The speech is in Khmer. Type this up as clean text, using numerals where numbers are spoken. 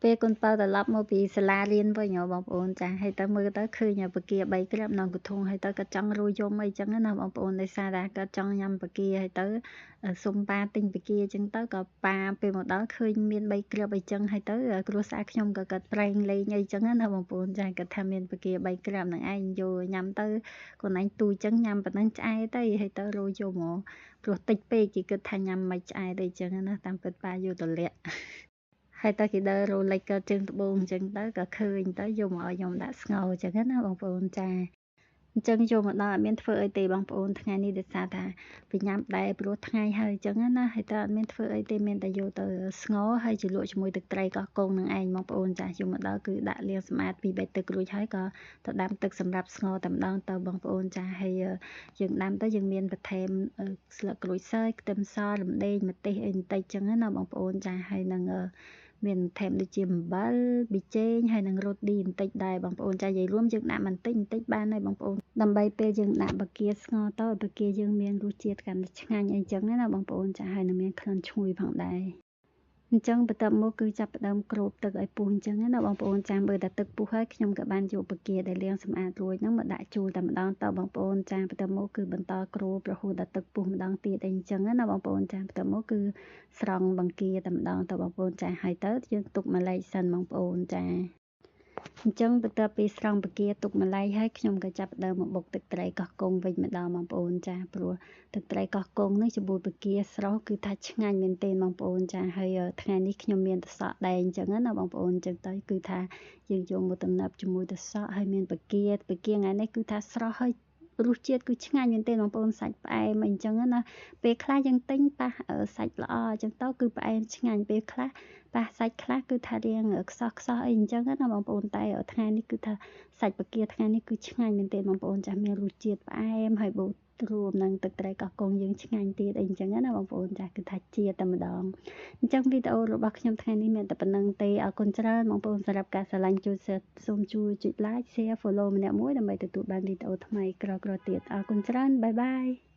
ពេលកូនប៉ៅត្រឡប់មកពីសាលារៀនវិញហ៎បងប្អូនចាហើយទៅមើលទៅឃើញបកា3គ្រាប់ក្នុងកធុងហើយទៅក៏ចង់រួយយំអីចឹងណាបងប្អូនដោយសារតែគាត់ចង់ញ៉ាំបកាហើយទៅសុំប៉ាទិញបកាចឹងទៅក៏ប៉ាពេលមកដល់ឃើញមាន3គ្រាប់អីចឹងហើយទៅគ្រួសារខ្ញុំក៏គាត់ប្រែងលេងអីចឹងណាបងប្អូនចាគាត់ថាមានបកា3គ្រាប់នឹងឯងយកញ៉ាំទៅខ្លួនឯងទូចឹងញ៉ាំប៉ុណ្ណឹងឆ្អែតទៅហើយទៅរួយយំហ្មងព្រោះតិចពេកគេគិតថាញ៉ាំមិនឆ្អែតអីចឹងណាតាមពិតប៉ាយកទៅលាក់ហើយតើគេដើររលិចក៏ជើងត្បូងអញ្ចឹងទៅក៏ឃើញទៅយកមកឲ្យខ្ញុំដាក់ស្ងោអញ្ចឹងណាបងប្អូនចាអញ្ចឹងយកមកដល់អត់មានធ្វើអីទេបងប្អូនថ្ងៃនេះដោយសារថាបញ្ញាំដែរព្រោះថ្ងៃហើយអញ្ចឹងណាហើយតើអត់មានធ្វើអីទេមានតែយកទៅស្ងោហើយជ្រលក់ជាមួយទឹកត្រីកោះកុងនឹងឯងបងប្អូនចាយកមកដល់គឺដាក់លាងសម្អាតពី3ទឹករួចហើយក៏ទៅដាំទឹកសម្រាប់ស្ងោតែម្ដងទៅបងប្អូនចាហើយយើងដាំទៅយើងមានបន្ថែមស្លឹកក្រូចសើចខ្ទឹមសរំដេងម្ទេសអីបន្តិចចឹងណាបងប្អូនចាហើយនឹងមានថែមដូចជាអំបិលប៊ីចេងហើយនឹងរ៉ូឌីបន្តិចដែរបងប្អូនចានិយាយរួមយើងដាក់បន្តិចបន្តិចបានហើយបងប្អូនដើម្បីពេលយើងដាក់បាគាស្ងោរទៅបាគាយើងមានរសជាតិកាន់តែឆ្ងាញ់អីចឹងណាបងប្អូនចាហើយនឹងមានក្លិនឈ្ងុយផងដែរអញ្ចឹងបន្ទាប់មកគឺចាប់ផ្ដើមគ្របទឹកឲ្យពុះអញ្ចឹងណាបងប្អូនចាំបើតែទឹកពុះហើយខ្ញុំក៏បានយកបង្គាដែលលាងសម្អាតរួចហ្នឹងមកដាក់ជួលតែម្ដងតបងប្អូនចាបន្ទាប់មកគឺបន្តគ្របរហូតដល់ទឹកពុះម្ដងទៀតអីអញ្ចឹងណាបងប្អូនចាបន្ទាប់មកគឺស្រង់បង្គាតែម្ដងតបងប្អូនចាហើយទៅយើងទុកម្លែកសិនបងប្អូនចាអញ្ចឹងបន្ទាប់ពីស្រង់បង្គាទុកម្លែកហើយខ្ញុំក៏ចាប់ផ្ដើមមកបុកទឹកត្រីកោះកុងវិញម្ដងបងប្អូនចាព្រោះទឹកត្រីកោះកុងនេះជាមួយបង្គាស្រស់គឺថាឆ្ងាញ់មែនទែនបងប្អូនចាហើយថ្ងៃនេះខ្ញុំមានត្រសក់ដែរអញ្ចឹងណាបងប្អូនអញ្ចឹងទៅគឺថាយើងយកមកតំណាប់ជាមួយត្រសក់ហើយមានបង្គាថ្ងៃនេះគឺថាស្រស់ហើយរសជាតិគឺឆ្ងាញ់មែនទេបងប្អូនសាច់ផ្អែមអីចឹងណាពេលខ្លះយើងទិញប៉ះសាច់ល្អអញ្ចឹងទៅគឺផ្អែមឆ្ងាញ់ពេលខ្លះប៉ះសាច់ខ្លះគឺថារាងខ្សោះខ្សោះអីអញ្ចឹងណាបងប្អូនតែថ្ងៃនេះគឺថាសាច់បង្គាថ្ងៃនេះគឺឆ្ងាញ់មែនទេបងប្អូនចាស់មានរសជាតិផ្អែមហើយបូករួមនឹងទឹកត្រីកោះកុងយើងឆ្ងាញ់ទៀតអីអញ្ចឹងណាបងប្អូនចាស់គឺថាជាតិតែម្ដងអញ្ចឹងវីដេអូរបស់ខ្ញុំថ្ងៃនេះមានតែប៉ុណ្្នឹងទេអរគុណច្រើនបងប្អូនសម្រាប់ការស្រឡាញ់ជួយសូមជួយចុច like share follow ម្នាក់មួយដើម្បីទទួលបានវីដេអូថ្មីក្រោយៗទៀតអរគុណច្រើនបាយបាយ។